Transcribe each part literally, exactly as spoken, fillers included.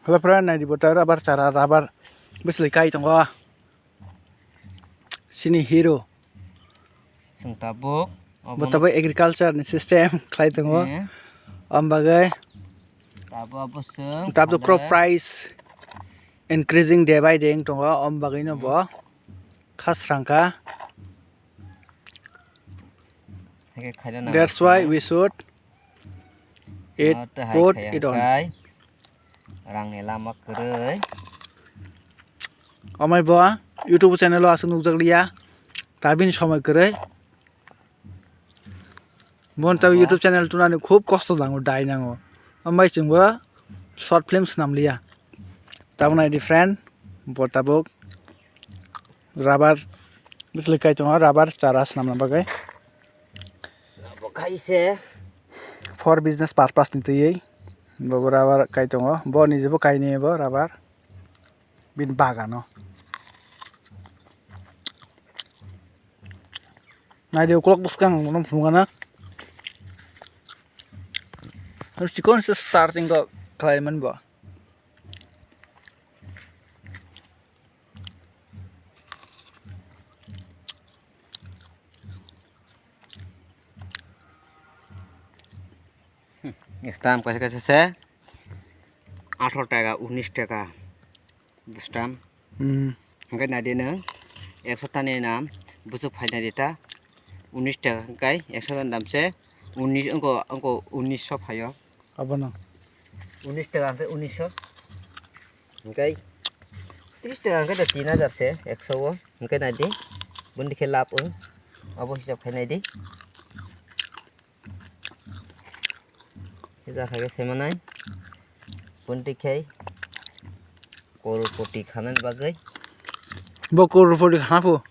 Hello friend, naidi bo ta rubber chara, rubber bwsli kai tongo. Sini hero. Chwng tabuk obo bo tabuk agriculture ni system khlai tongo. Eh. Om bagwi tabuk abo chwng tabuk khalai. Crop price increasing day by day wng tongo. Om bagwi no bo khasrang kha. That's why we should eat food, eat on. Rangni lama kwrwi. Amai bo YouTube channel o aswk nukjak liya, ta bini somoi kwrwi. Bon ta YouTube channel tunani khub kosto nango, dai nango. Amai chwngbo short film swnam liya. Tabuk naidi friend, bo tabuk rubber bwsli kai tongo, rubber chara swnamna bagwi. Bo kaise. For business purpose ni twiwi bo rubber kai tongo, bo nijebo kainwi bo rubber bini bagano. Naidi ukulok bwskang bono phunukgana. Chikon se starting kok khlai man bo. Stam kaisa kaisa se atharo taka, unis taka. Stam. Hmm. Hwnkhe naidi nwng ekso tani nam bwswk phainai di ta unis taka hwnkhe ekso tani dam se unis wngko, wngko unis so phaio. Abono. Unis taka hwnkhe unis so. Hwnkhe tris taka hwnkhe tin hajar se ekso o. Hwnkhe naidi boni khe lab wng. Abo hisab khai naidi. Hija khai khe saimanai. Boni khe korpoti khanani bagwi. Bo korpoti khana pho.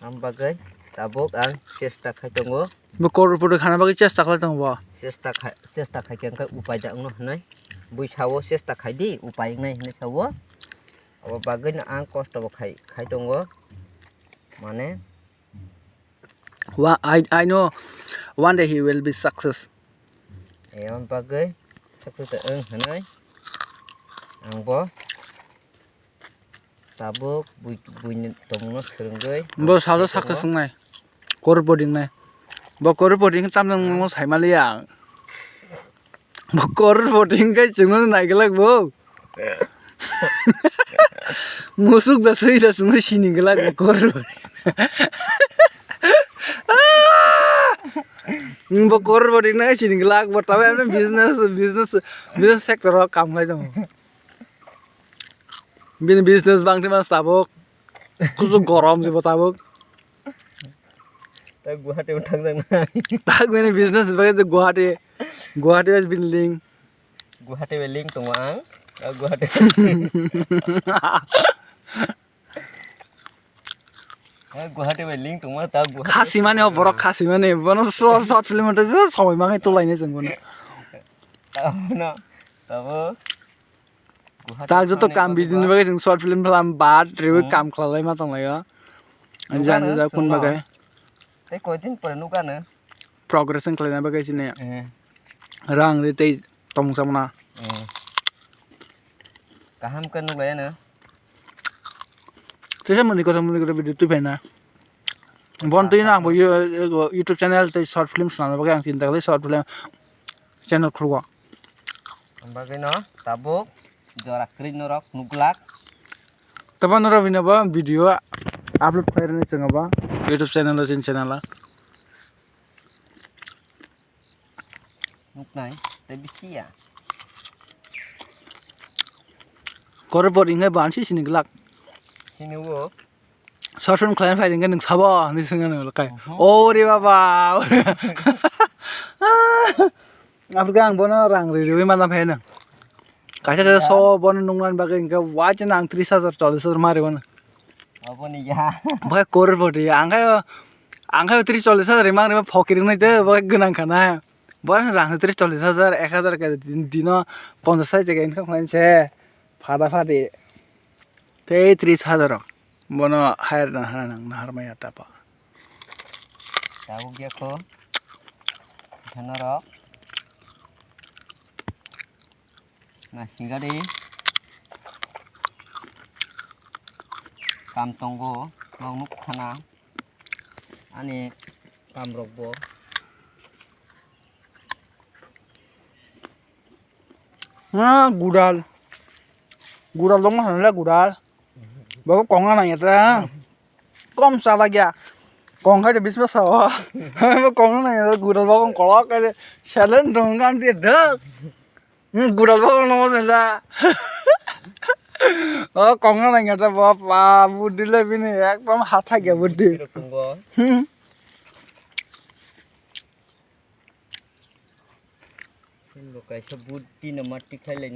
Am bagwi tabuk ang chesta khai tongo. Bo korpoti khana bagwi chesta khlai tongo bo. Chesta khai, chesta khai khe ang khe upai da wngno hwnwi. Bui sao chesta khai di, upai wngnai hwnwi sao. Abo bagwino ang kosto bo khai, khai tongo. Mane. Wa-, I, I know one day he will be success. Eyang bagwi success wng hwnwi ang bo tabuk bui, buini tongmungno swrwngwi bo salo success wngnai. Korpoti wngnai. Bo korpoti wngkhe tamni wngmano saimaliya ang. Bo korpoti wngkhe chwngno naiglak bo. Musuk da swi da chwngno sini glak bo korpoti. Bo korpoti wngkhe sini glak bo, tabe business, business, business sector o kam khlai tongo. Bini business bangtwi mas tabuk. Kusu gorom se bo tabuk. Tak Guwahati bo thangjaknai. Tak bini business bagwi je Guwahati. Guwahati bai bini link. Guwahati bai link tongo ang. Ah, Guwahati. Eh, Guwahati bai link tongma ta Guwahati. Khasi mani o borok khasi mani. Bono short, short film ta je somoi mangai tulainai chwng bono. Tamo no. Tamo. Tak joto kam bidini bagwi chwng short film film bad rewi kam khwlalai ma tonglaio. Jani da kun bagwi. Tei koi din pore nukano. Progression khlaina bagwi chini. Eh. Rang ri tei tongmung samana. Eh. Kaham khe nuklaiano. Teisa mani kotha mani kotha video twi phaina. Bon twi no ang bo you-, YouTube channel tei short film swnamna bagwi ang chinta khlai short film channel khulgo. Bagwi no tabuk jora kwrwi norok nuklak. Tabo norok bini bo video upload khlai rwni chwng bo YouTube channel o chini channel o. Nuknai tei bisi ya. Korpoti wngkhe bo ansi sini glak. Sini o. Short film khlaina phai hwnkhe nwng sabo hinwi swngya nang lakai. Oho. Ore baba. Aphuru khe ang bono rang ri riwi mana phai nang. Kaisa kaisa so bono nuknani bagwi hwnkhe waisa nang tris hajar, chollish hajar ma riwi nang. Aboni ya. Bwkhe korpoti, ang khe, ang khe tris chollish hajar rimang rima phokir wngnai tei bwkhe gwnang khana. Bo rang tris chollish hajar, ek hajar khe din-, dino ponchash hajar khe income khlainai se phada phadi. Tei tris hajar rok bono hire na hana nang nahar maya tapa. Tabuk ya kho. Khana rok. Naisingkha di. Kam tongo, nok nuk khana. Ani kam rok bo. Ha, gudal. Gudal dong ma hanle gudal. Babu kongna nang ya ta. Kom sa lagya. Kong khai de bisma sa. Babu kongna nang ya ta gudal babu kolok khai de. Salen dong kan dia dek. Hmm, gudal babu no mo sela. Oh, kongna nang ya ta babu, babu dile bini ekdom hatha gya budi. Hmm. Bo kaisa budi no mati khai lai.